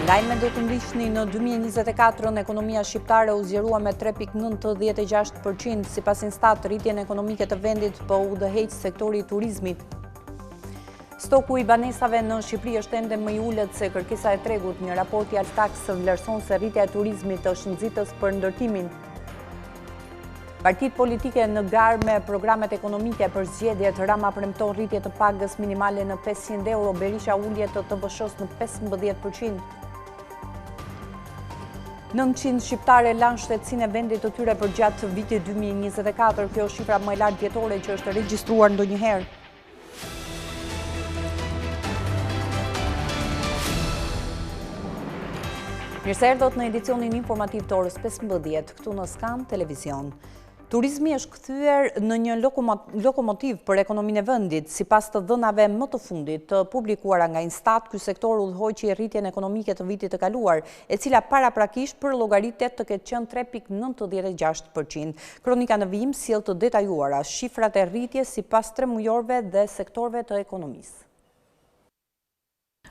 Lajmet do të ndiqni në 2024-ën ekonomia shqiptare u zgjerua me 3.96%, sipas Instat, rritjen ekonomike të vendit po udhëheq sektori i turizmit. Stoku i banesave në Shqipëri është ende më i ulët se kërkesa e tregut. Një raport i Altax vlerëson se rritja e turizmit është nxitës për ndërtimin. Partitë politike në garë me programet ekonomike për zgjedhjet, Rama premton rritje të pagës minimale në 500 euro, Berisha ulje të TVSH-së në 15%. 900 shqiptarë lanë shtetësinë e vendit të tyre përgjatë vitit 2024, kjo është shifra më e lartë vjetore që është regjistruar ndonjëherë. Mirë se erdhët në edicionin informativ të orës 15, këtu në Scan Televizion. Turizmi është kthyer në një lokomotivë për ekonominë e vendit. Sipas të dhënave më të fundit të publikuara nga Instat, ky sektor udhëhoqi rritjen ekonomike të vitit të kaluar, e cila paraprakisht përllogaritet të ketë qenë 3.96%. Kronika në vijim sjell të detajuara shifrat e rritjes sipas tremujorëve dhe sektorëve të ekonomisë.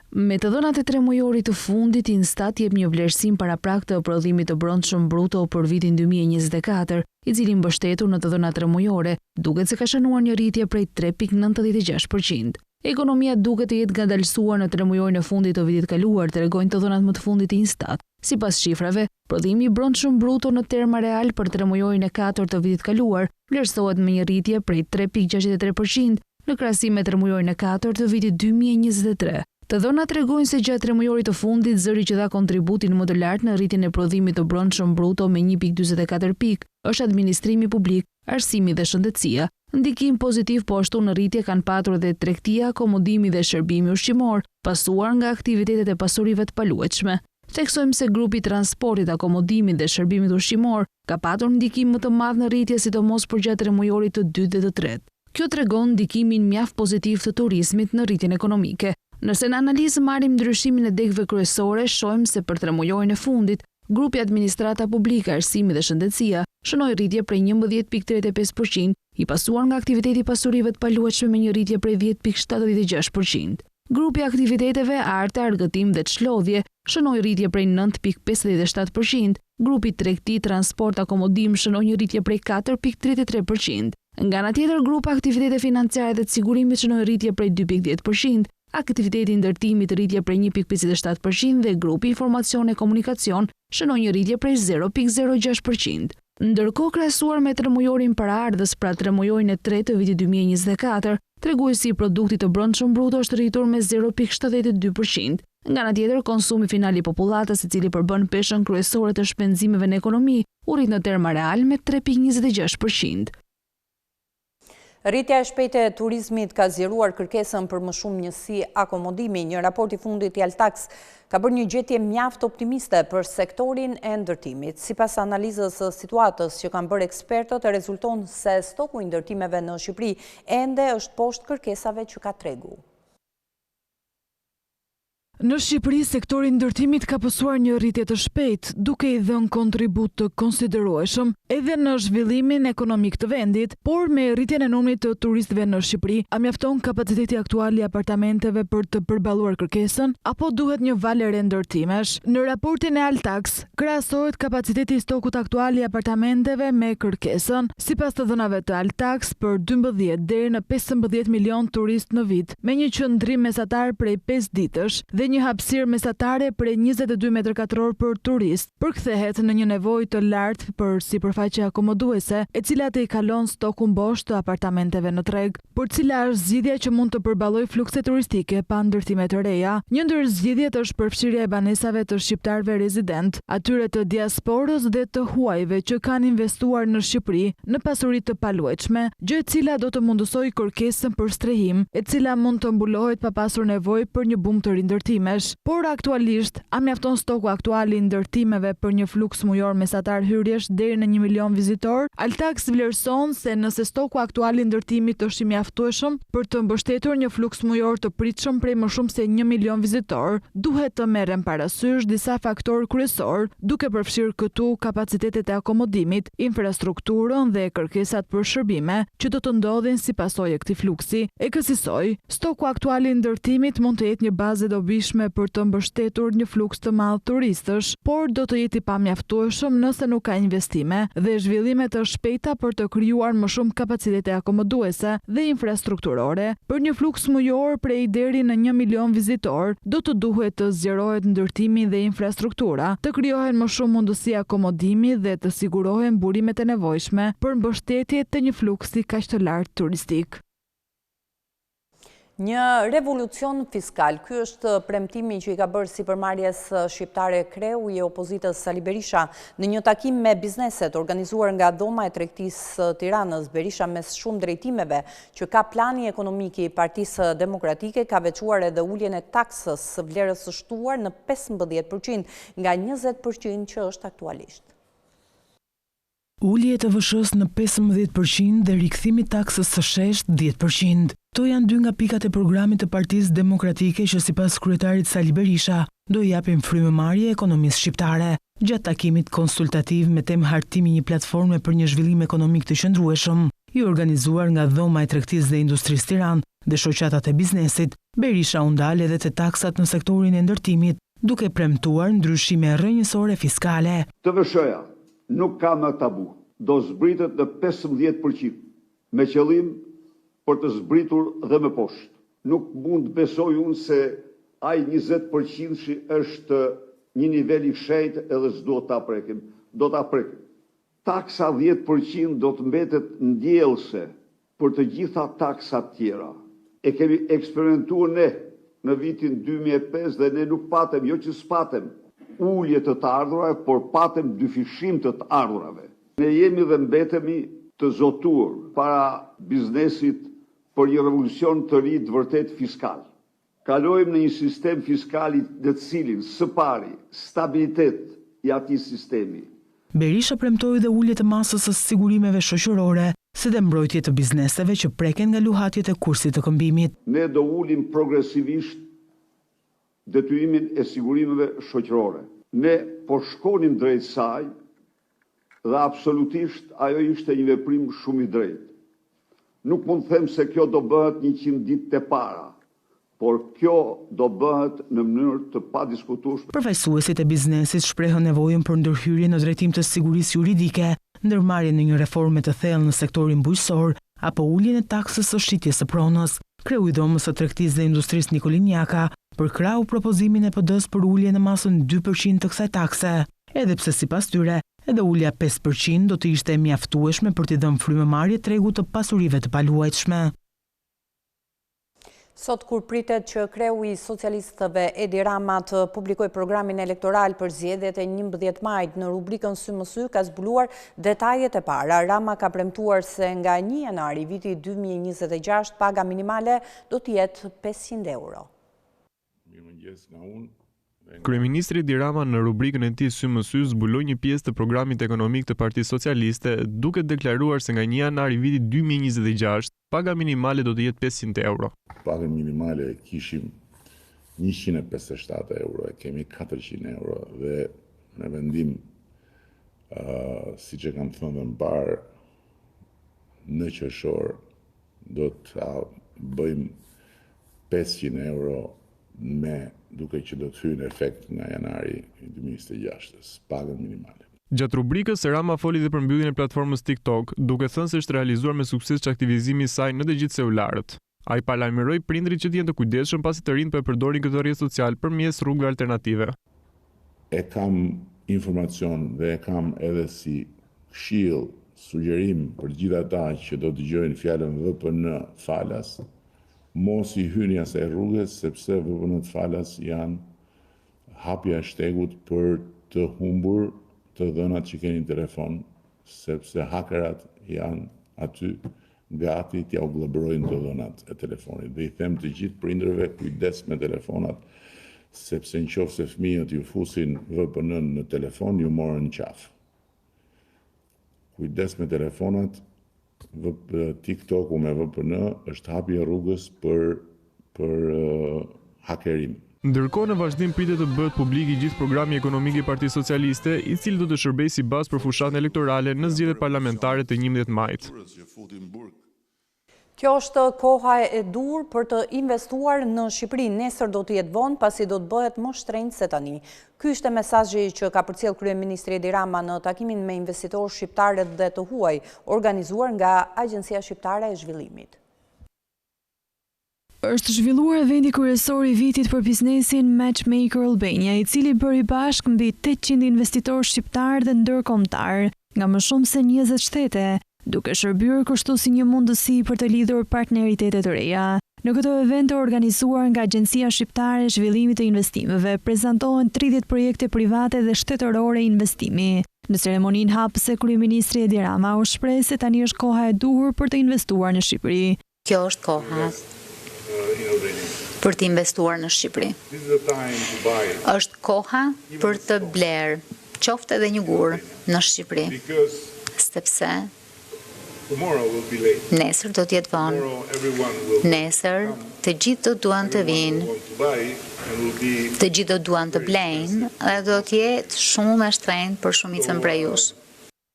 Me të dhënat e tremujorit të fundit, Instat jep një vlerësim paraprak të prodhimit të brendshëm bruto për vitin 2024, i cili mbështetur në të dhënat tremujore, duket se ka shënuar një rritje prej 3.96 për qind. Ekonomia duket të jetë ngadalësuar në tremujorin e fundit të vitit kaluar, tregojnë të dhënat më të fundit të Instat. Sipas shifrave, prodhimi i brendshëm bruto në terma realë për tremujorin e katërt të vitit kaluar vlerësohet me një rritje prej 3.63 për qind në krahasim me tremujorin e katërt të vitit 2023. Të dhënat tregojnë se gjatë tremujorit të fundit, zëri që dha kontributin më të lartë në rritjen e prodhimit të brendshëm bruto me 1.44 pikë është administrimi publik, arsimi dhe shëndetësia. Ndikim pozitiv po ashtu në rritje kanë patur edhe tregtia, akomodimi dhe shërbimi ushqimor, pasuar nga aktivitetet e pasurive të paluajtshme. Theksojmë se grupi i transportit, akomodimit dhe shërbimit ushqimor ka patur ndikim më të madh në rritje sidomos përgjatë tremujorit të dytë dhe të tretë. Kjo tregon ndikimin mjaft pozitiv të turizmit në rritjen ekonomike. Nëse në analizë marrim ndryshimin e degëve kryesore, shohim se për tremujorin e fundit, grupi Administrata Publike, Arsimi dhe Shëndetësia shënoi rritje prej 11.35 për qind, i pasuar nga aktiviteti i pasurive të paluajtshme me një rritje prej 10.76 për qind. Grupi i aktiviteteve arte, argëtim dhe çlodhje shënoi rritje prej 9.57 për qind, grupi tregti, transport, akomodim shënoi një rritje prej 4.33 për qind. Nga ana tjetër, grupi aktivitete financiare dhe të sigurimit shënoi rritje prej 2.10 për qind, aktiviteti i ndërtimit rritje prej 1.57 për qind dhe grupi informacion e komunikacion shënoi një rritje prej 0.06 për qind. Ndërkohë, krahasuar me tremujorin paraardhës, pra tremujorin e tretë të vitit 2024, treguesi i produktit të brendshëm bruto është rritur me 0.72 për qind. Nga ana tjetër, konsumi final i popullatës, i cili përbën peshën kryesore të shpenzimeve në ekonomi, u rrit në terma realë me 3.26 për qind. Rritja e shpejtë e turizmit ka zgjeruar kërkesën për më shumë njësi akomodimi. Një raport i fundit i Altax ka bërë një gjetje mjaft optimiste për sektorin e ndërtimit. Sipas analizës së situatës që kanë bërë ekspertët, rezulton se stoku i ndërtimeve në Shqipëri ende është poshtë kërkesave që ka tregu. Në Shqipëri, sektori i ndërtimit ka pësuar një rritje të shpejtë, duke i dhënë kontribut të konsiderueshëm edhe në zhvillimin ekonomik të vendit. Por me rritjen e numrit të turistëve në Shqipëri, a mjafton kapaciteti aktual i apartamenteve për të përballuar kërkesën, apo duhet një valë e re ndërtimesh? Në raportin e Altax, krahasohet kapaciteti i stokut aktual i apartamenteve me kërkesën. Sipas të dhënave të Altax, për 12 deri në 15 milionë turistë në vit, me një qëndrim mesatar prej 5 ditësh dhe një hapësirë mesatare prej 22 metër katror për turist, përkthehet në një nevojë të lartë për sipërfaqe akomoduese, e cila tejkalon stokun bosh të apartamenteve në treg. Por cila është zgjidhja që mund të përballojë flukse turistike pa ndërtime të reja? Një ndër zgjidhjet është përfshirja e banesave të shqiptarëve rezident, atyre të diasporës dhe të huajve që kanë investuar në Shqipëri në pasuri të paluajtshme, gjë e cila do të mundësojë kërkesën për strehim, e cila mund të mbulohet pa pasur nevojë për një bum të ri ndërtimesh. Por aktualisht, a mjafton stoku aktual i ndërtimeve për një fluks mujor mesatar hyrjesh deri në një milion vizitorë? Altax vlerëson se nëse stoku aktual i ndërtimit është i mjaftueshëm për të mbështetur një fluks mujor të pritshëm prej më shumë se një milion vizitorë, duhet të merren parasysh disa faktorë kryesorë, duke përfshirë këtu kapacitetet e akomodimit, infrastrukturën dhe kërkesat për shërbime që do të ndodhin si pasojë e këtij fluksi. E kësisoj, stoku aktual i ndërtimit mund të jetë një bazë e dobishme. rëndësishme për të mbështetur një fluks të madh turistësh, por do të jetë i pamjaftueshëm nëse nuk ka investime dhe zhvillime të shpejta për të krijuar më shumë kapacitete akomoduese dhe infrastrukturore. Për një fluks mujor prej deri në një milion vizitorë, do të duhet të zgjerohet ndërtimi dhe infrastruktura, të krijohen më shumë mundësi akomodimi dhe të sigurohen burimet e nevojshme për mbështetje të një fluksi kaq të lartë turistik. Një revolucion fiskal, ky është premtimi që i ka bërë sipërmarrjes shqiptare kreu i opozitës Sali Berisha në një takim me bizneset organizuar nga Dhoma e Tregtisë së Tiranës. Berisha mes shumë drejtimeve që ka plani ekonomik i Partisë Demokratike ka veçuar edhe uljen e taksës së vlerës së shtuar në 15% nga 20% që është aktualisht. Ulje e TVSH-së në 15 për qind dhe rikthim i taksës së sheshtë 10 për qind. Këto janë dy nga pikat e programit të Partisë Demokratike që sipas kryetarit Sali Berisha do i japin frymëmarrje ekonomisë shqiptare. Gjatë takimit konsultativ me temë Hartimi i një platforme për një zhvillim ekonomik të qëndrueshëm, i organizuar nga Dhoma e Tregtisë dhe Industrisë Tiranë dhe shoqatat e biznesit, Berisha u ndal edhe te taksat në sektorin e ndërtimit, duke premtuar ndryshime rrënjësore fiskale. TVSH-ja nuk ka më tabu, do zbritet në 15%, me qëllim për të zbritur dhe më poshtë. Nuk mund të besoj unë se ai 20%-shi është një nivel i shenjtë edhe s'duhet ta prekim. Do ta prekim. Taksa 10% do të mbetet ndjellëse për të gjitha taksat tjera. E kemi eksperimentuar ne në vitin 2005 dhe ne nuk patem, jo që s'patem, ulje të të ardhurave, por patem dyfishim të të ardhurave. Ne jemi dhe mbetemi të zotuar para biznesit për një revolucion të ri të vërtet fiskal. Kalojmë në një sistem fiskal në të cilin, së pari, stabilitet i atij sistemi. Berisha premtoi dhe ulje të masës së sigurimeve shoqërore, si dhe mbrojtje të bizneseve që preken nga luhatjet e kursit të këmbimit. Ne do ulim progresivisht detyrimin e sigurimeve shoqërore. Ne po shkonim drejt saj dhe absolutisht ajo ishte një veprim shumë i drejtë. Nuk mund të them se kjo do bëhet 100 ditë të para, por kjo do bëhet në mënyrë të padiskutueshme. Përfaqësuesit e biznesit shprehën nevojën për ndërhyrje në drejtim të sigurisë juridike, ndërmarrjen e një reforme të thellë në sektorin bujqësor apo uljen e taksës së shitjes së pronës. Kreu i Dhomës së Tregtisë dhe Industrisë Nikolin Jaka përkrahu propozimin e PD-s për ulje në masën 2% të kësaj takse, edhe pse sipas tyre, edhe ulja 5% do të ishte e mjaftueshme për t'i dhënë frymëmarrje tregut të pasurive të paluajtshme. Sot kur pritet që kreu i socialistëve Edi Rama të publikojë programin elektoral për zgjedhjet e 11 majit në rubrikën Sy më sy ka zbuluar detajet e para. Rama ka premtuar se nga 1 janari i vitit 2026 paga minimale do të jetë 500 euro. Kryeministri Edi Rama në rubrikën e tij Sy më sy zbuloi një pjesë të programit ekonomik të Partisë Socialiste, duke deklaruar se nga 1 janari i vitit 2026, paga minimale do të jetë 500 euro. Pagën minimale e kishim 157 euro, e kemi 400 euro dhe me vendim, uh, siç e kam thënë dhe më parë, në qershor do ta bëjmë 500 euro me duke që do të hyjë në efekt nga janari i 2026-ës, pagën minimale. Gjatë rubrikës, Rama foli dhe për mbylljen e platformës TikTok, duke thënë se është realizuar me sukses çaktivizimi i saj në të gjithë celularët. Ai paralajmëroi prindërit që të jenë të kujdesshëm pasi të rinjtë po e përdorin këtë rrjet social përmes rrugëve alternative. E kam informacion dhe e kam edhe si këshill, sugjerim për gjithë ata që do dëgjojnë fjalën VPN falas, mos i hyni asaj rruge sepse VPN-t falas janë hapja e shtegut për të humbur të dhënat që keni në telefon, sepse hakerat janë aty gati t'ja u gllabërojnë të dhënat e telefonit. Dhe i them të gjithë prindërve kujdes me telefonat, sepse në qoftë se fëmijët ju fusin VPN në telefon, ju morën në qafë. Kujdes me telefonat, TikToku me VPN është hapje e rrugës për për hakerim. Ndërkohë në vazhdim pritet të bëhet publik i gjithë programi ekonomik i Partisë Socialiste, i cili do të shërbejë si bazë për fushatën elektorale në zgjedhjet parlamentare të 11 majit. Kjo është koha e duhur për të investuar në Shqipëri. Nesër do të jetë vonë, pasi do të bëhet më shtrenjtë se tani. Ky ishte mesazhi që ka përcjellë kryeministri Edi Rama në takimin me investitorë shqiptarë dhe të huaj, organizuar nga Agjencia Shqiptare e Zhvillimit. Është zhvilluar eventi kryesor i vitit për biznesin Matchmaker Albania, i cili bëri bashkë mbi 800 investitorë shqiptarë dhe ndërkombëtarë nga më shumë se 20 shtete, duke shërbyer kështu si një mundësi për të lidhur partneritete të reja. Në këtë event të organizuar nga Agjencia Shqiptare e Zhvillimit të Investimeve, prezantohen 30 projekte private dhe shtetërore investimi. Në ceremoninë hapëse, kryeministri Edi Rama u shpreh se tani është koha e duhur për të investuar në Shqipëri. Kjo është koha për të investuar në Shqipëri. Është koha për të blerë, qoftë edhe një gur në Shqipëri, sepse nesër do të jetë vonë. Nesër të gjithë do duan të vijnë, të gjithë do duan të blejnë dhe do të jetë shumë e shtrenjtë për shumicën prej jush.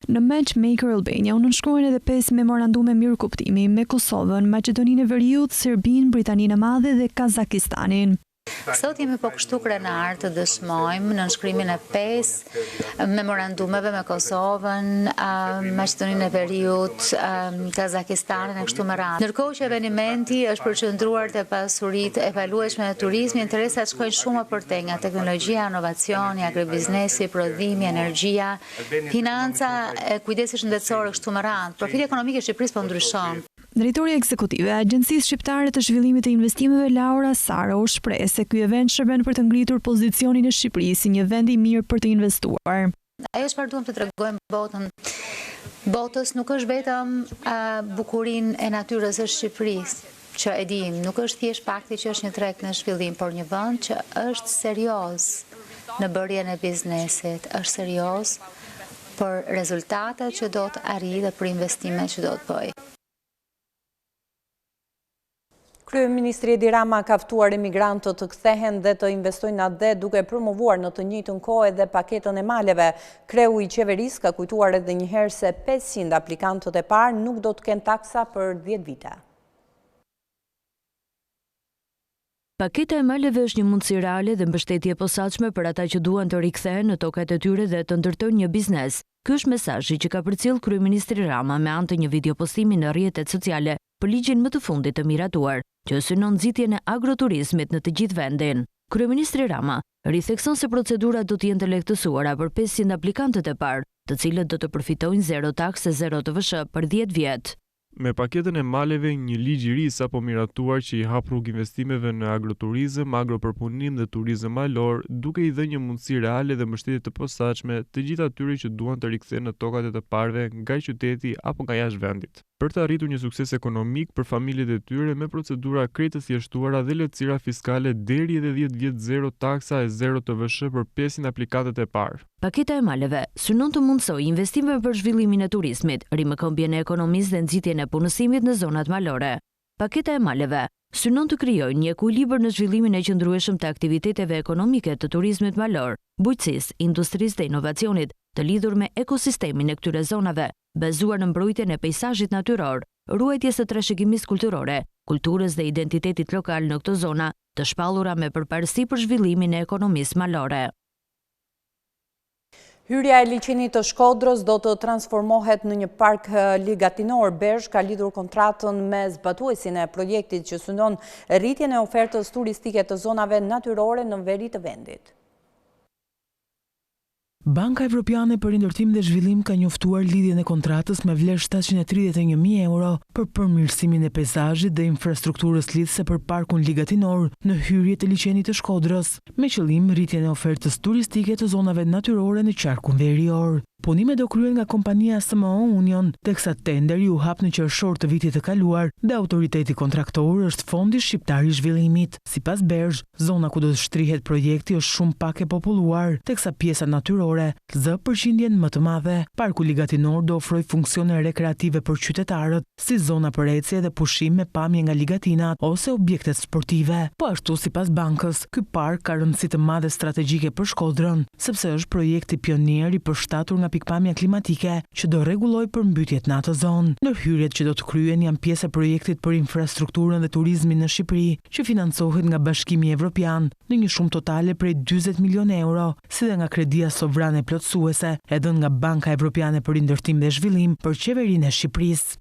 Në Matchmaker Albania u nënshkruan edhe pesë memorandume mirëkuptimi me Kosovën, Maqedoninë e Veriut, Serbinë, Britaninë e Madhe dhe Kazakistanin. Sot jemi po kështu krenarë të dëshmojmë nënshkrimin e pesë memorandumeve me Kosovën, Maqedoninë e Veriut, Kazakistanin e kështu me radhë. Ndërkohë që evenimenti është përqendruar te pasuritë e paluajtshme të turizmit, interesat shkojnë shumë më përtej nga teknologjia, inovacioni, agribiznesi, prodhimi, energjia, Financa, kujdesi shëndetësor e kështu me radhë. Profili ekonomik i Shqipërisë po ndryshon. Drejtorja ekzekutive e Agjencisë Shqiptare të Zhvillimit të Investimeve Laura Saro u shpreh se ky event shërben për të ngritur pozicionin e Shqipërisë si një vend i mirë për të investuar. Ajo çfarë duam të tregojmë botën botës nuk është vetëm bukurinë e natyrës së Shqipërisë, që e dimë, nuk është thjesht fakti që është një treg në zhvillim, por një vend që është serioz në bërjen e biznesit, është serioz për rezultatet që do të arrijë dhe për investimet që do të bëjë. Kryeministri Edi Rama ka ftuar emigrantët të kthehen dhe të investojnë në atdhe duke promovuar në të njëjtën kohë edhe paketën e maleve. Kreu i qeverisë ka kujtuar edhe një herë se 500 aplikantët e parë nuk do të kenë taksa për 10 vite. Paketa e maleve është një mundësi reale dhe mbështetje e posaçme për ata që duan të rikthehen në tokat e tyre dhe të ndërtojnë një biznes. Ky është mesazhi që ka përcjellë kryeministri Rama me anë të një videopostimi në rrjetet sociale për ligjin më të fundit të miratuar, që synon nxitjen e agroturizmit në të gjithë vendin. Kryeministri Rama rithekson se procedurat do të jenë të lehtësuara për 500 aplikantët e parë, të cilët do të përfitojnë zero taksë e zero TVSH për 10 vjet. Me paketën e maleve, një ligj i ri i sapo miratuar që i hap rrugë investimeve në agroturizëm, agropërpunim dhe turizëm malor, duke i dhënë një mundësi reale dhe mbështetje të posaçme të gjithë atyre që duan të rikthehen në tokat e të parëve nga qyteti apo nga jashtë vendit. Për të arritur një sukses ekonomik për familjet e tyre me procedura krejt të thjeshtuara dhe lehtësira fiskale deri edhe 10 vjet zero taksa e zero TVSH për 500 aplikantët e parë. Paketa e maleve synon të mundësojë investime për zhvillimin e turizmit, rimëkëmbjen e ekonomisë dhe nxitjen e punësimit në zonat malore. Paketa e maleve synon të krijojë një ekuilibër në zhvillimin e qëndrueshëm të aktiviteteve ekonomike të turizmit malor, bujqësisë, industrisë dhe inovacionit të lidhur me ekosistemin e këtyre zonave, bazuar në mbrojtjen e peisazhit natyror, ruajtjes së trashëgimisë kulturore, kulturës dhe identitetit lokal në këto zona të shpallura me përparësi për zhvillimin e ekonomisë malore. Hyrja e liqenit të Shkodrës do të transformohet në një park ligatinor. BERZH ka lidhur kontratën me zbatuesin e projektit që synon rritjen e ofertës turistike të zonave natyrore në veri të vendit. Banka Evropiane për Rindërtim dhe Zhvillim ka njoftuar lidhjen e kontratës me vlerë 731.000 euro për përmirësimin e peizazhit dhe infrastrukturës lidhëse për parkun ligatinor në hyrje të liqenit të Shkodrës. me qëllim rritjen e ofertës turistike të zonave natyrore në qarkun verior. Punimet do kryhen nga kompania SMO Union, teksa tenderi u hap në qershor të vitit të kaluar dhe autoriteti kontraktor është Fondi Shqiptar i Zhvillimit. Sipas BERZH, zona ku do të shtrihet projekti është shumë pak e populluar, teksa pjesa natyrore zë përqindjen më të madhe. Parku ligatinor do ofrojë funksione rekreative për qytetarët, si zona për ecje dhe pushim me pamje nga ligatinat ose objektet sportive. Po ashtu sipas bankës, ky park ka rëndësi të madhe strategjike për Shkodrën, sepse është projekti pionier i përshtatur nga. pikëpamja klimatike që do rregullojë përmbytjet në atë zonë. Ndërhyrjet që do të kryhen janë pjesë e projektit për infrastrukturën dhe turizmin në Shqipëri, që financohet nga Bashkimi Evropian në një shumë totale prej 40 milionë euro, si dhe nga kredia sovrane plotësuese e dhënë nga Banka Evropiane për Rindërtim dhe Zhvillim për qeverinë e Shqipërisë.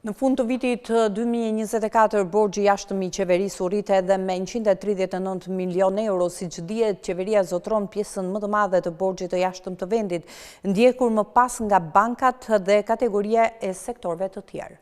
Në fund të vitit 2024, borxhi i jashtëm i qeverisë u rrit edhe me 139 milion euro. Siç dihet, qeveria zotëron pjesën më të madhe të borxhit të jashtëm të vendit, ndjekur më pas nga bankat dhe kategoria e sektorëve të tjerë.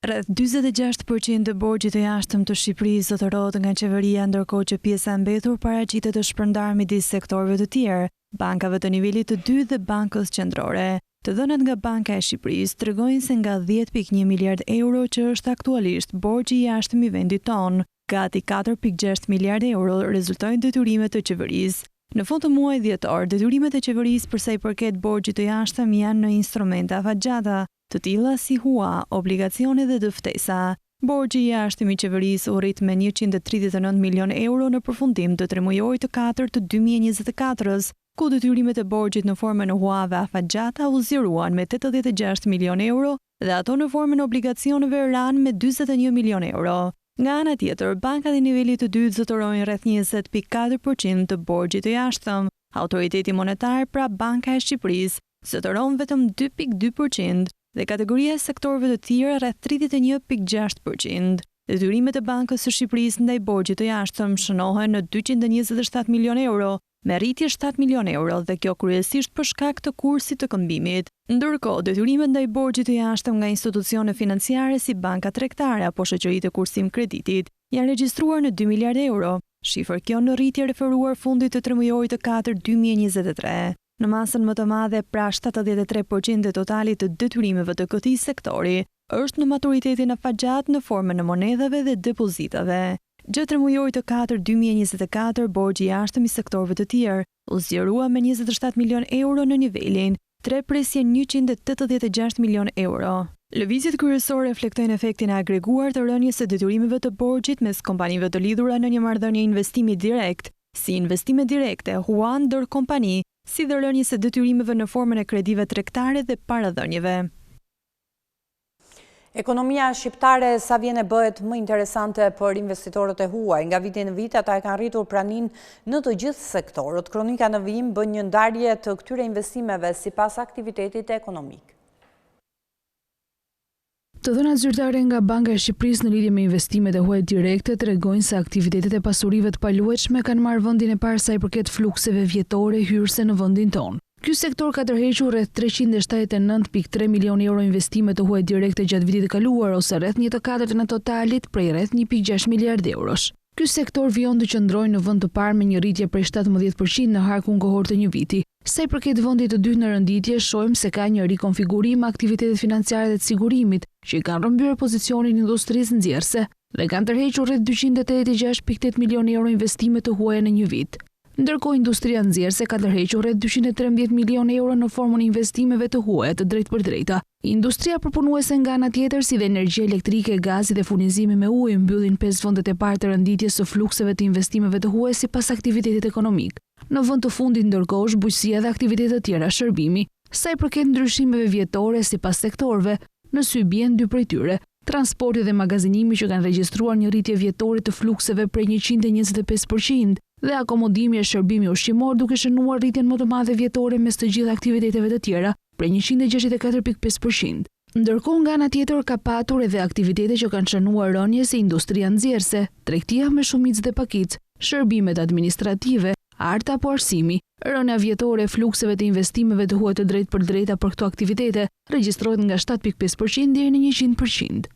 Rreth 46 për qind të borxhit të jashtëm të Shqipërisë zotërohet nga qeveria ndërkohë që pjesa e mbetur paraqitet e shpërndarë midis sektorëve të tjerë, bankave të nivelit të dytë dhe Bankës Qendrore. Të dhënat nga Banka e Shqipërisë tregojnë se nga 10,1 miliardë euro që është aktualisht borxhi i jashtëm i vendit tonë, gati 4,6 miliardë euro rezultojnë detyrime të qeverisë. Në fund të muajit dhjetor, detyrimet e qeverisë për sa i përket borxhit të jashtëm janë në instrumente afatgjata, të tilla si hua, obligacione dhe dëftesa. Borxhi i jashtëm i qeverisë u rrit me 139 milionë euro në përfundim të tremujorit të katërt të 2024-ës, ku detyrimet e borxhit në formën e huave afatgjata u zgjeruan me 86 milionë euro dhe ato në formën e obligacioneve ranë me 41 milionë euro. Nga ana tjetër, bankat e nivelit të dytë zotërojnë rreth 20.4% të borxhit të jashtëm. Autoriteti monetar, pra Banka e Shqipërisë, zotëron vetëm 2.2% dhe kategoria e sektorëve të tjerë rreth 31.6%. Detyrimet e Bankës së Shqipërisë ndaj borxhit të jashtëm shënohen në 227 milionë euro, me rritje 7 milionë euro dhe kjo kryesisht për shkak të kursit të këmbimit. Ndërkohë, detyrimet ndaj borxhit të jashtëm nga institucione financiare si banka tregtare apo shoqëritë e kursim kreditit janë regjistruar në 2 miliardë euro, shifër kjo në rritje referuar fundit të tremujorit të katërt 2023. Në masën më të madhe, pra 73% e totalit të detyrimeve të këtij sektori, është në maturitetin afatgjatë në formën e monedhave dhe depozitave. Gjatë tremujorit të katërt 2024, borxhi i jashtëm i sektorëve të tjerë u zgjerua me 27 milion euro në nivelin 3.186 milion euro. Lëvizjet kryesore reflektojnë efektin e agreguar të rënies së detyrimeve të borxhit mes kompanive të lidhura në një marrëdhënie investimi direkt, si investime direkte, hua ndër kompani, si dhe rënies së detyrimeve në formën e kredive tregtare dhe paradhënieve. Ekonomia shqiptare sa vjen e bëhet më interesante për investitorët e huaj. Nga viti në vit ata e kanë rritur praninë në të gjithë sektorët. Kronika në vijim bën një ndarje të këtyre investimeve sipas aktivitetit ekonomik. Të dhënat zyrtare nga Banka e Shqipërisë në lidhje me investimet e huaja direkte tregojnë se aktivitetet e pasurive të paluajtshme kanë marrë vendin e parë sa i përket flukseve vjetore hyrëse në vendin tonë. Ky sektor ka tërhequr rreth 379.3 milionë euro investime të huaja direkte gjatë vitit të kaluar ose rreth një të katërtën e totalit prej rreth 1.6 miliard eurosh. Ky sektor vijon të qëndrojë në vend të parë me një rritje prej 17% në harkun kohor të një viti. Sa i përket vendit të dytë në renditje, shohim se ka një rikonfigurim aktivitetet financiare dhe të sigurimit, që i kanë rrëmbyer pozicionin industrisë nxjerrëse dhe kanë tërhequr rreth 286.8 milionë euro investime të huaja në një vit. Ndërkohë industria nxjerrëse ka tërhequr rreth 213 milionë euro në formën e investimeve të huaja të drejtpërdrejta. Industria përpunuese nga ana tjetër, si dhe energjia elektrike, gazi dhe furnizimi me ujë mbyllin pesë vendet e parë të renditjes së flukseve të investimeve të huaja sipas aktivitetit ekonomik. Në vend të fundit ndërkohë është bujqësia dhe aktivitete të tjera shërbimi. Sa i përket ndryshimeve vjetore sipas sektorëve, në sy bien dy prej tyre, transporti dhe magazinimi që kanë regjistruar një rritje vjetore të flukseve prej 125% dhe akomodimi e shërbimi ushqimor duke shënuar rritjen më të madhe vjetore mes të gjitha aktiviteteve të tjera prej 164.5%. Ndërkohë nga ana tjetër ka patur edhe aktivitete që kanë shënuar rënie si industria nxjerrëse, tregtia me shumicë dhe pakicë, shërbimet administrative, art apo arsimi. Rënia vjetore e flukseve të investimeve të huaja të drejtpërdrejta për këto aktivitete regjistrohet nga 7.5% deri në 100%.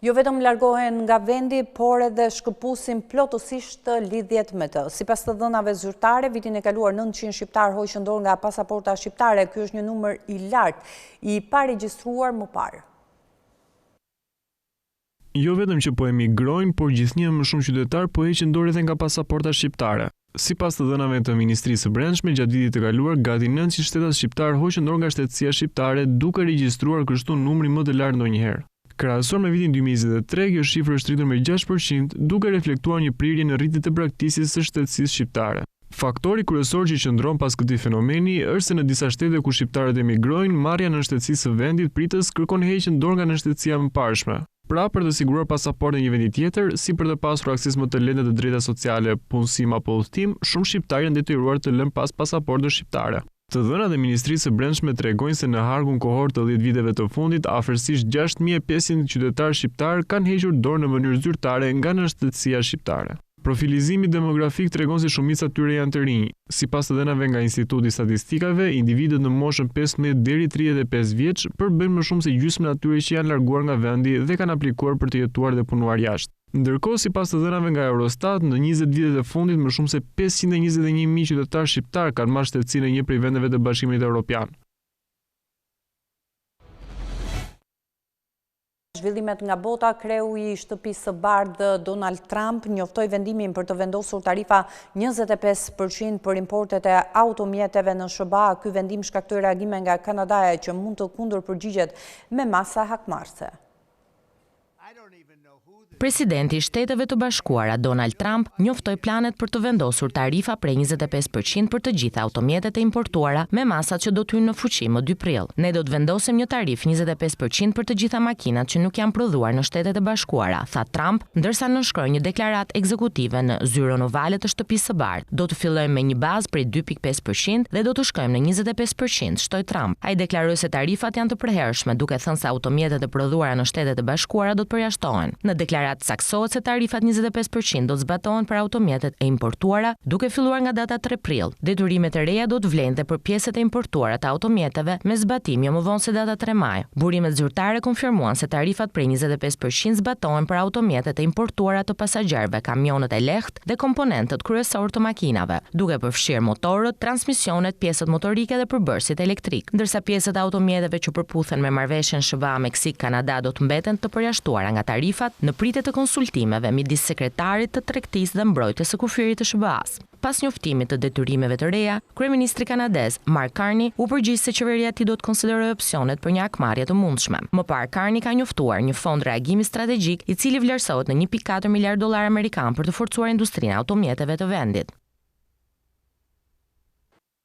Jo vetëm largohen nga vendi, por edhe shkëpusin plotësisht lidhjet me të. Sipas të dhënave zyrtare, vitin e kaluar 900 shqiptarë hoqën dorë nga pasaporta shqiptare. Ky është një numër i lartë, i paregjistruar më parë. Jo vetëm që po emigrojnë, por gjithnjë më shumë qytetarë po heqin dorë edhe nga pasaporta shqiptare. Sipas të dhënave të Ministrisë së Brendshme, gjatë vitit të kaluar, gati 900 shtetas shqiptarë hoqën dorë nga shtetësia shqiptare, duke regjistruar kështu numrin më të lartë ndonjëherë. Krahasuar me vitin 2023, kjo shifër është rritur me 6%, duke reflektuar një prirje në rritje të braktisjes së shtetësisë shqiptare. Faktori kryesor që qëndron pas këtij fenomeni është se në disa shtete ku shqiptarët emigrojnë, marrja e nënshtetësisë së vendit pritës kërkon heqjen dorë nga nënshtetësia e mëparshme. Pra, për të siguruar pasaportën e një vendi tjetër, si për të pasur akses më të lehtë në të drejta sociale, punësim apo udhëtim, shumë shqiptarë janë detyruar të lënë pas pasaportën shqiptare. Të dhënat e Ministrisë së Brendshme tregojnë se në harkun kohor të dhjetë viteve të fundit, afërsisht 6500 qytetarë shqiptarë kanë hequr dorë në mënyrë zyrtare nga nënshtetësia shqiptare. Profilizimi demografik tregon se shumica e tyre janë të rinj. Sipas të dhënave nga Instituti i Statistikave, individët në moshën 15 deri 35 vjeç përbëjnë më shumë se gjysmën e atyre që janë larguar nga vendi dhe kanë aplikuar për të jetuar dhe punuar jashtë. Ndërkohë, sipas të dhënave nga Eurostat, në 20 vitet e fundit më shumë se 521.000 qytetarë shqiptarë kanë marrë shtetësinë e një prej vendeve të Bashkimit Evropian. Zhvillimet nga bota, kreu i Shtëpisë së Bardhë Donald Trump njoftoi vendimin për të vendosur tarifa 25% për importet e automjeteve në SHBA. Ky vendim shkaktoi reagime nga Kanadaja që mund të kundërpërgjigjet me masa hakmarrëse. Presidenti i Shteteve të Bashkuara, Donald Trump, njoftoi planet për të vendosur tarifa prej 25% për të gjitha automjetet e importuara me masat që do të hyjnë në fuqi më 2 prill. Ne do të vendosim një tarifë 25% për të gjitha makinat që nuk janë prodhuar në Shtetet e Bashkuara, tha Trump, ndërsa nënshkroi një deklaratë ekzekutive në zyrën ovale të Shtëpisë së Bardhë. Do të fillojmë me një bazë prej 2.5% dhe do të shkojmë në 25%, shtoi Trump. Ai deklaroi se tarifat janë të përhershme, duke thënë se automjetet e prodhuara në Shtetet e Bashkuara do të përjashtohen. Në deklaratë saktësohet se tarifat 25% do të zbatohen për automjetet e importuara, duke filluar nga data 3 prill. Detyrimet e reja do të vlejnë dhe për pjesët e importuara të automjeteve me zbatim jo më vonë se data 3 maj. Burimet zyrtare konfirmuan se tarifat prej 25% zbatohen për automjetet e importuara të pasagjerëve, kamionët e lehtë dhe komponentët kryesorë të makinave, duke përfshirë motorët, transmisionet, pjesët motorike dhe përbërësit elektrikë. Ndërsa pjesët e automjeteve që përputhen me marrëveshjen SHBA-Meksikë-Kanada do të mbeten të përjashtuara nga tarifat, në pritje të konsultimeve midis sekretarit të Tregtisë dhe Mbrojtjes së Kufirit të SHBA-së. Pas njoftimit të detyrimeve të reja, kryeministri kanadez, Mark Carney, u përgjigj se qeveria e tij do të konsiderojë opsionet për një hakmarrje të mundshme. Më parë, Carney ka njoftuar një fond reagimi strategjik, i cili vlerësohet në 1.4 miliard dollar amerikan për të forcuar industrinë e automjeteve të vendit.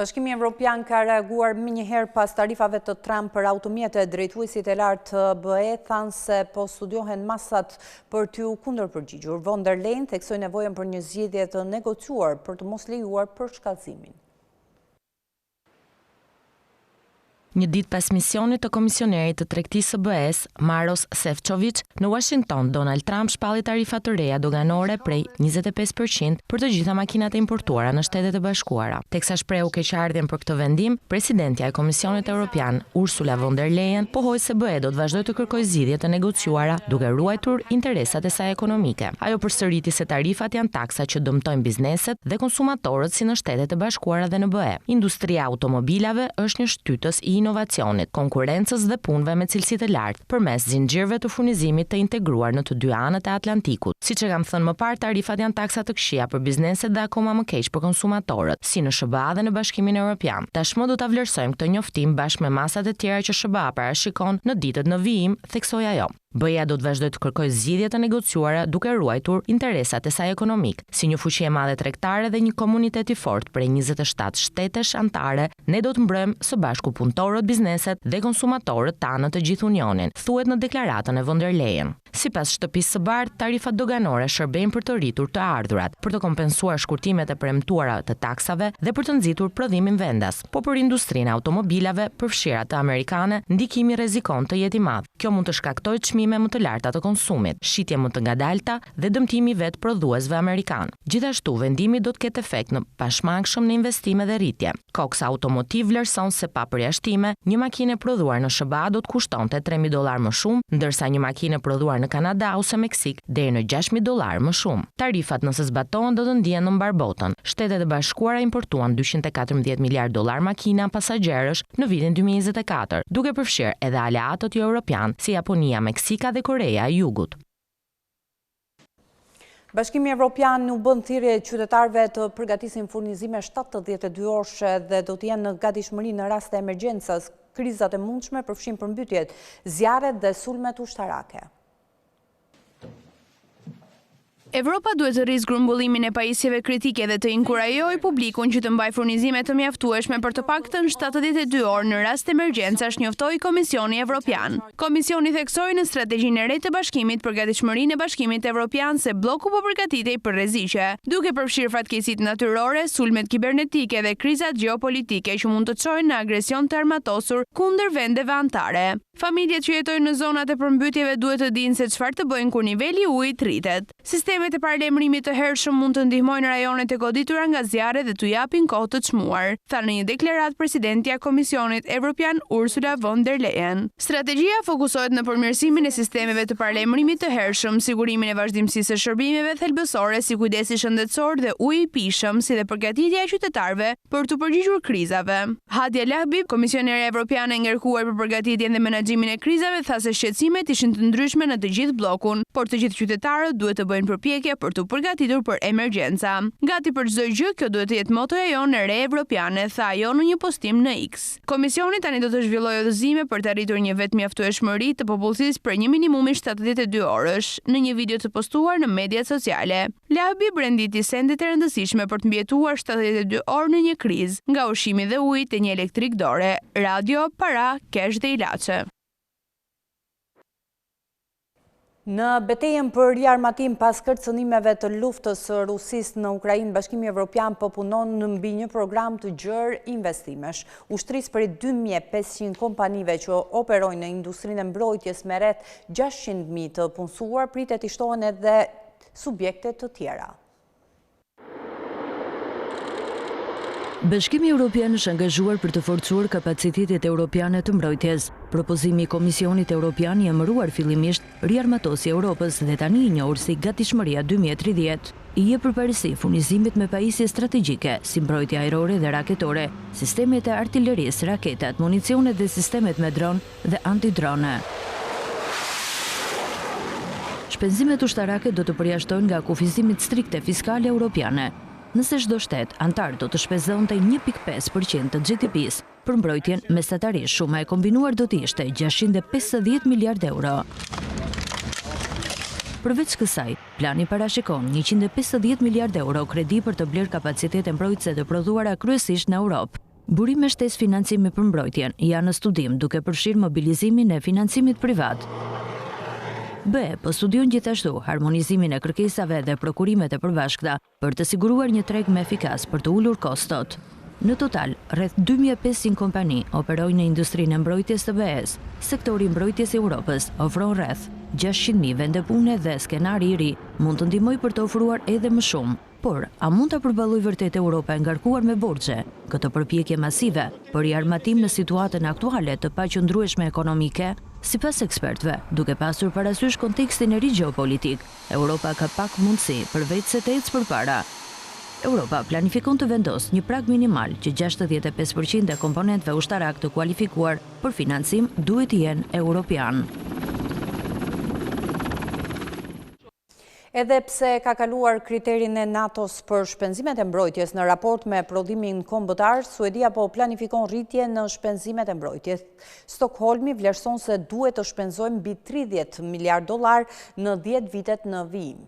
Bashkimi Evropian ka reaguar menjëherë pas tarifave të Trump për automjete. Drejtuesit e lartë të BE thanë se po studiohen masat për t'iu kundërpërgjigjur. Von der Leyen theksoi nevojën për një zgjidhje të negociuar për të mos lejuar përshkallëzimin. Një ditë pas misionit të komisionerit të tregtisë së BE-së, Maros Sefcovic, në Washington, Donald Trump shpalli tarifa të reja doganore prej 25% për të gjitha makinat e importuara në Shtetet e Bashkuara. Teksa shprehu keqardhjen për këtë vendim, presidentja e Komisionit Evropian, Ursula von der Leyen, pohoi se BE do të vazhdojë të kërkojë zgjidhje të negociuara, duke ruajtur interesat e saj ekonomike. Ajo përsëriti se tarifat janë taksa që dëmtojnë bizneset dhe konsumatorët si në Shtetet e Bashkuara dhe në BE. Industria e automobilave është një shtytës i inovacionit, konkurrencës dhe punëve me cilësi të lartë, përmes zinxhirëve të furnizimit të integruar në të dy anët e Atlantikut. Siç e kam thënë më parë, tarifat janë taksa të këqija për bizneset dhe akoma më keq për konsumatorët, si në SHBA dhe në Bashkimin Evropian. Tashmë do ta vlerësojmë këtë njoftim bashkë me masat e tjera që SHBA parashikon në ditët në vijim, theksoi ajo. BE-ja do të vazhdojë të kërkojë zgjidhje të negociuara duke ruajtur interesat e saj ekonomikë. Si një fuqi e madhe tregtare dhe një komunitet i fortë prej 27 shtetesh anëtare, ne do të mbrojmë së bashku punëtorët, bizneset dhe konsumatorët tanë në të gjithë Unionin, thuhet në deklaratën e von der Leyen. Sipas Shtëpisë së Bardhë, tarifat doganore shërbejnë për të rritur të ardhurat, për të kompensuar shkurtimet e premtuara të taksave dhe për të nxitur prodhimin vendas. Po për industrinë e automobilave, përfshirë atë amerikane, ndikimi rrezikon të jetë i madh. Kjo mund të shkaktojë çmime më të larta të konsumit, shitje më të ngadalta dhe dëmtimi i vetë prodhuesve amerikanë. Gjithashtu, vendimi do të ketë efekt të pashmangshëm në investime dhe rritje. Cox Automotive vlerëson se pa përjashtime, një makinë e prodhuar në SHBA do të kushtonte 3000 dollarë më shumë, ndërsa një makinë e prodhuar në Kanada ose Meksikë deri në 6000 dollarë më shumë. Tarifat nëse zbatohen do të ndihen në mbarë botën. Shtetet e Bashkuara importuan 214 miliard dollar makina pasagjerësh në vitin 2024, duke përfshirë edhe aleatët jo europian si Japonia, Meksika dhe Koreja e Jugut. Bashkimi Evropian u bën thirrje qytetarëve të përgatisin furnizime 72 orëshe dhe do të jenë në gatishmëri në raste emergjencës. Krizat e mundshme përfshijnë përmbytjet, zjarret dhe sulmet ushtarake. Evropa duhet të rrisë grumbullimin e pajisjeve kritike dhe të inkurajojë publikun që të mbajë furnizime të mjaftueshme për të paktën 72 orë në rast emergjencash, njoftoi Komisioni Evropian. Komisioni theksoi në strategjinë e re të Bashkimit për gatishmërinë e Bashkimit Evropian se blloku po përgatitej për rreziqe, duke përfshirë fatkeqësitë natyrore, sulmet kibernetike dhe krizat gjeopolitike që mund të çojnë në agresion të armatosur kundër vendeve anëtare. Familjet që jetojnë në zonat e përmbytjeve duhet të dinë se çfarë të bëjnë kur niveli i ujit rritet. Sistemet e paralajmërimit të hershëm mund të ndihmojnë rajonet e goditura nga zjarret dhe t'u japin kohë të çmuar, tha në një deklaratë presidentja e Komisionit Evropian Ursula von der Leyen. Strategjia fokusohet në përmirësimin e sistemeve të paralajmërimit të hershëm, sigurimin e vazhdimësisë së shërbimeve thelbësore si kujdesi shëndetësor dhe uji i pijshëm, si dhe përgatitja e qytetarëve për t'u përgjigjur krizave. Hadja Lahbib, komisionerja evropiane e ngarkuar për përgatitjen dhe menaxhimin e krizave tha se shqetësimet ishin të ndryshme në të gjithë bllokun, por të gjithë qytetarët duhet të bëjnë përpjekje për t'u përgatitur për emergjenca. Gati për çdo gjë, kjo duhet të jetë motoja jonë e re evropiane, tha ajo në një postim në X. Komisioni tani do të zhvillojë udhëzime për të arritur një vetëmjaftueshmëri të popullsisë prej një minimumi 72 orësh, në një video të postuar në mediat sociale. Lahbib renditi sendet e rëndësishme për të mbijetuar 72 orë në një krizë, nga ushqimi dhe uji te një elektrik dore, radio, para, cash dhe ilaçe. Në betejën për riarmatim pas kërcënimeve të luftës së Rusisë në Ukrainë, Bashkimi Evropian po punon mbi një program të gjerë investimesh. Ushtrisë prej 2500 kompanive që operojnë në industrinë e mbrojtjes me rreth 600.000 të punësuar, pritet t'i shtohen edhe subjekte të tjera. Bashkimi Europian është angazhuar për të forcuar kapacitetet europiane të mbrojtjes. Propozimi i Komisionit Europian i emëruar fillimisht Riarmatosja e Europës dhe tani i njohur si Gatishmëria 2030, i jep përparësi furnizimit me pajisje strategjike, si mbrojtja ajrore dhe raketore, sistemet e artilerisë, raketat, municionet dhe sistemet me dron dhe antidrone. Shpenzimet ushtarake do të përjashtojnë nga kufizimet strikte fiskale europiane. Nëse çdo shtet anëtar do të shpenzonte 1.5% të GDP-së për mbrojtjen, mesatarisht shuma e kombinuar do të ishte 650 miliardë euro. Përveç kësaj, plani parashikon 150 miliardë euro kredi për të blerë kapacitete mbrojtëse të prodhuara kryesisht në Europë. Burime shtesë financimi për mbrojtjen janë në studim, duke përfshirë mobilizimin e financimit privat. BE po studion gjithashtu harmonizimin e kërkesave dhe prokurimet e përbashkëta për të siguruar një treg më efikas për të ulur kostot. Në total, rreth 2500 kompani operojnë në industrinë e mbrojtjes të BE-së. Sektori i mbrojtjes i Europës ofron rreth 600.000 vende pune dhe skenari i ri mund të ndihmojë për të ofruar edhe më shumë. Por, a mund ta përballojë vërtet Europa e ngarkuar me borxhe këtë përpjekje masive për riarmatim në situatën aktuale të paqëndrueshme ekonomike? Sipas ekspertëve, duke pasur parasysh kontekstin e ri gjeopolitik, Europa ka pak mundësi përveçse të ecë përpara. Europa planifikon të vendosë një prag minimal që 65% e komponentëve ushtarakë të kualifikuar për financim duhet të jenë europianë. Edhe pse ka kaluar kriterin e NATO-s për shpenzimet e mbrojtjes në raport me prodhimin kombëtar, Suedia po planifikon rritje në shpenzimet e mbrojtjes. Stokholmi vlerëson se duhet të shpenzojë mbi 30 miliardë dollarë në 10 vitet në vijim.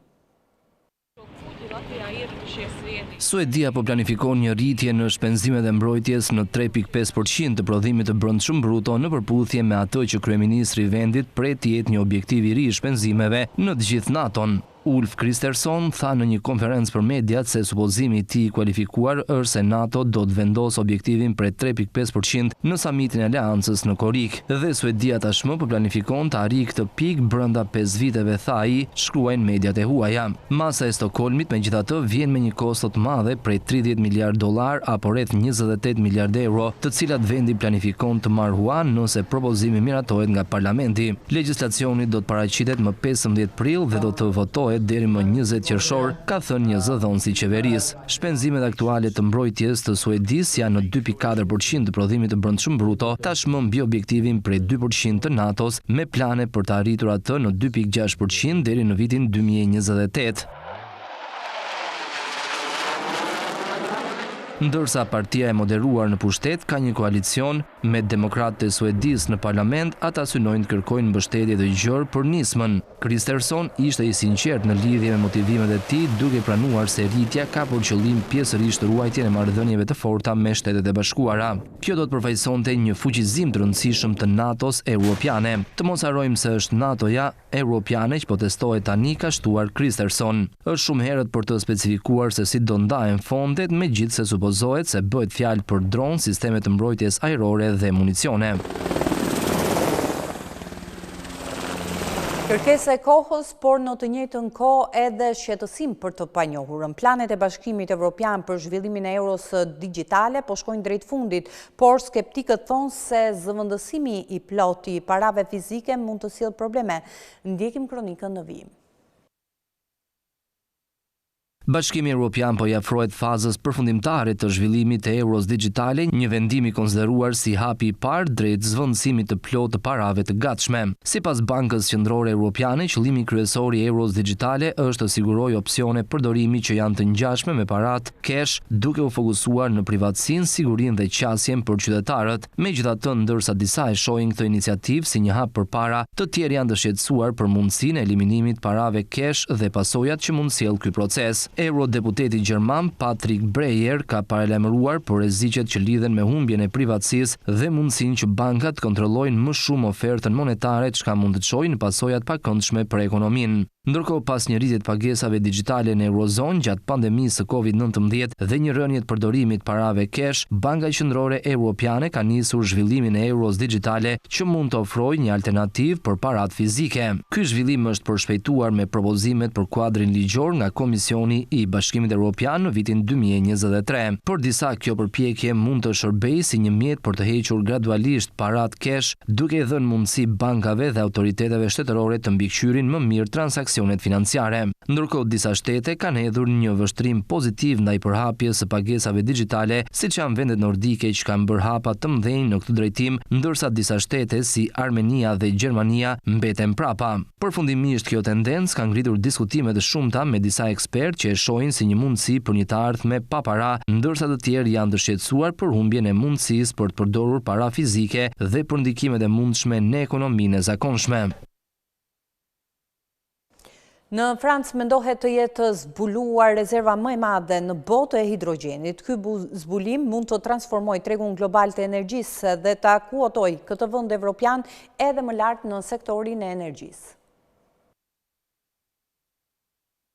Suedia po planifikon një rritje në shpenzimet e mbrojtjes në 3.5% të prodhimit të brendshëm bruto në përputhje me atë që kryeministri i vendit pret të jetë një objektiv i ri i shpenzimeve në të gjithë NATO-n. Ulf Kristersson tha në një konferencë për mediat se supozimi i tij i kualifikuar është se NATO do të vendosë objektivin prej 3.5% në samitin e aleancës në korrik. Dhe Suedia tashmë po planifikon të arrijë këtë pikë brenda 5 viteve, tha ai, shkruajnë mediat e huaja. Masa e Stokholmit, megjithatë, vjen me një kosto të madhe prej 30 miliardë dollarë apo rreth 28 miliardë euro, të cilat vendi planifikon të marrë hua nëse propozimi miratohet nga parlamenti. Legjislacioni do të paraqitet më 15 prill dhe do të votohet deri më 20 qershor, ka thënë një zëdhënës i qeverisë. Shpenzimet aktuale të mbrojtjes të Suedisë janë në 2.4% të prodhimit të brendshëm bruto, tashmë mbi objektivin prej 2% të NATO-s, me plane për të arritur atë në 2.6% deri në vitin 2028. Ndërsa partia e moderuar në pushtet ka një koalicion me Demokratët e Suedisë në parlament, ata synojnë të kërkojnë mbështetje të gjerë për nismën. Kristersson ishte i sinqertë në lidhje me motivimet e tij, duke pranuar se rritja ka për qëllim pjesërisht ruajtjen e marrëdhënieve të forta me Shtetet e Bashkuara. Kjo do të përfaqësonte një fuqizim të rëndësishëm të NATO-s europiane. Të mos harrojmë se është NATO-ja, europiane që po testohet tani, ka shtuar Kristersson. Është shumë herët për të specifikuar se si do ndahen fondet, megjithëse supozohet se bëhet fjalë për dronë, sisteme të mbrojtjes ajrore dhe municione. Kërkesë e kohës, por në të njëjtën kohë edhe shqetësim për të panjohurën. Planet e Bashkimit Evropian për zhvillimin e euros digjitale po shkojnë drejt fundit, Por skeptikët thonë se zëvendësimi i plotë i parave fizike mund të sjellë probleme. Ndjekim kronikën në vijim. Bashkimi Evropian po i afrohet fazës përfundimtare të zhvillimit të euros dixhitale, një vendim i konsideruar si hapi i parë drejt zëvendësimit të plotë të parave të gatshme. Sipas Bankës Qendrore Evropiane, qëllimi kryesor i euros dixhitale është të sigurojë opsione përdorimi që janë të ngjashme me paratë cash, duke u fokusuar në privatësinë, sigurinë dhe qasjen për qytetarët. Megjithatë, ndërsa disa e shohin këtë iniciativë si një hap përpara, të tjerë janë të shqetësuar për mundësinë e eliminimit të parave cash dhe pasojat që mund të sjellë ky proces. Eurodeputeti gjerman Patrick Breyer ka paralajmëruar për rreziqet që lidhen me humbjen e privatësisë dhe mundësinë që bankat të kontrollojnë më shumë ofertën monetare çka mund të çojë në pasoja të pakëndshme për ekonominë. Ndërkohë, pas një rritje të pagesave dixhitale në Eurozonë gjatë pandemisë së Covid 19 dhe një rënie të përdorimit të parave cash, Banka Qendrore Europiane ka nisur zhvillimin e euros dixhitale që mund të ofrojë një alternativë për paratë fizike. Ky zhvillim është përshpejtuar me propozimet për kuadrin ligjor nga Komisioni i Bashkimit Europian në vitin 2023. Për disa, kjo përpjekje mund të shërbejë si një mjet për të hequr gradualisht paratë cash duke i dhënë mundësi bankave dhe autoriteteve shtetërore të mbikëqyrin më mirë transaksionet financiare. Ndërkohë, disa shtete kanë hedhur një vështrim pozitiv ndaj përhapjes së pagesave dixhitale, siç janë vendet nordike që kanë bërë hapa të mëdhenj në këtë drejtim, ndërsa disa shtete si Armenia dhe Gjermania mbeten prapa. Përfundimisht kjo tendencë ka ngritur diskutime të shumta me disa ekspertë që e shohin si një mundësi për një të ardhme pa para, ndërsa të tjerë janë të shqetësuar për humbjen e mundësisë për të përdorur para fizike dhe për ndikimet e mundshme në ekonominë e zakonshme. Në Francë mendohet të jetë zbuluar rezerva më e madhe në botë e hidrogjenit. Ky zbulim mund të transformojë tregun global të energjisë dhe ta kuotojë këtë vend evropian edhe më lart në sektorin e energjisë.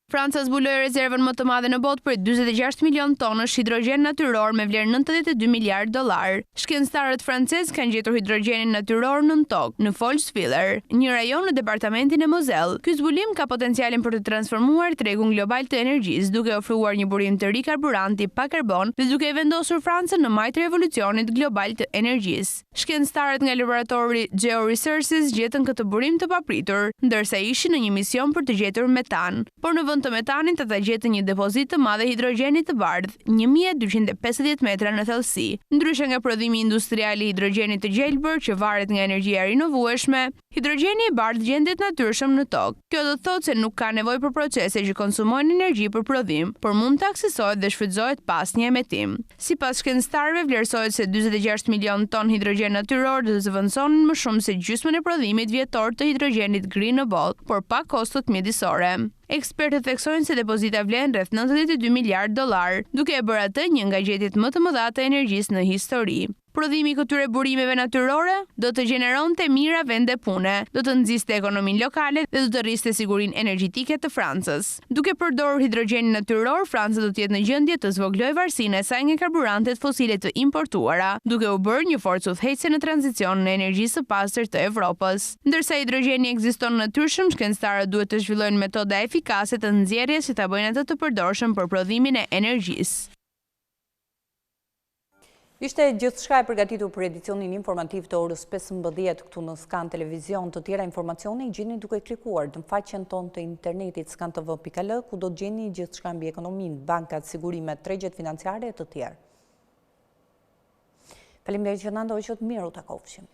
Franca zbuloi rezervën më të madhe në botë prej 46 milionë tonësh hidrogjen natyror me vlerë 92 miliardë dollarë. Shkencëtarët francezë kanë gjetur hidrogjenin natyror nën tokë, në Folschviller, një rajon në departamentin e Moselle. Ky zbulim ka potencialin për të transformuar tregun global të energjisë, duke ofruar një burim të ri karburanti pa karbon dhe duke e vendosur Francën në majë të revolucionit global të energjisë. Shkencëtarët nga laboratori GeoResources gjetën këtë burim të papritur, ndërsa ishin në një mision për të gjetur metan. Por në vend të metanit ata gjetën një depozitë të madhe hidrogjeni të bardhë, 1250 metra në thellësi. Ndryshe nga prodhimi industrial i hidrogjenit të gjelbër, që varet nga energjia e rinovueshme, Hidrogjeni i bardhë gjendet natyrshëm në Tokë. Kjo do të thotë se nuk ka nevojë për procese që konsumojnë energji për prodhim, por mund të aksesohet dhe shfrytëzohet pa asnjë emetim. Sipas shkencëtarëve, vlerësohet se 46 milionë tonë hidrogjen natyror do të zëvendësonin më shumë se gjysmën e prodhimit vjetor të hidrogjenit gri në botë, por pa kostot mjedisore. Ekspertët theksojnë se depozita vlen rreth 92 miliardë dollarë, duke e bërë atë një nga gjetjet më të mëdha të energjisë në histori. Prodhimi i këtyre burimeve natyrore do të gjeneronte mijëra vende pune, do të nxiste ekonominë lokale dhe do të rriste sigurinë energjetike të Francës. Duke përdorur hidrogjenin natyror, Franca do të jetë në gjendje të zvogëlojë varësinë e saj nga karburantet fosile të importuara, duke u bërë një forcë udhëheqëse në tranzicionin e energjisë së pastër të Evropës. Ndërsa hidrogjeni ekziston natyrshëm, shkencëtarët duhet të zhvillojnë metoda efikase të nxjerrjes që ta bëjnë atë të përdorshëm për prodhimin e energjisë. Ishte gjithçka e përgatitur për edicionin informativ të orës 15 këtu në Scan Televizion. Të tjera informacione i gjeni duke klikuar në faqen tonë të internetit scantv.al, ku do të gjeni gjithçka mbi ekonominë, bankat, sigurimet, tregjet financiare e të tjerë. Faleminderit që na ndoqët, mirë u takofshim.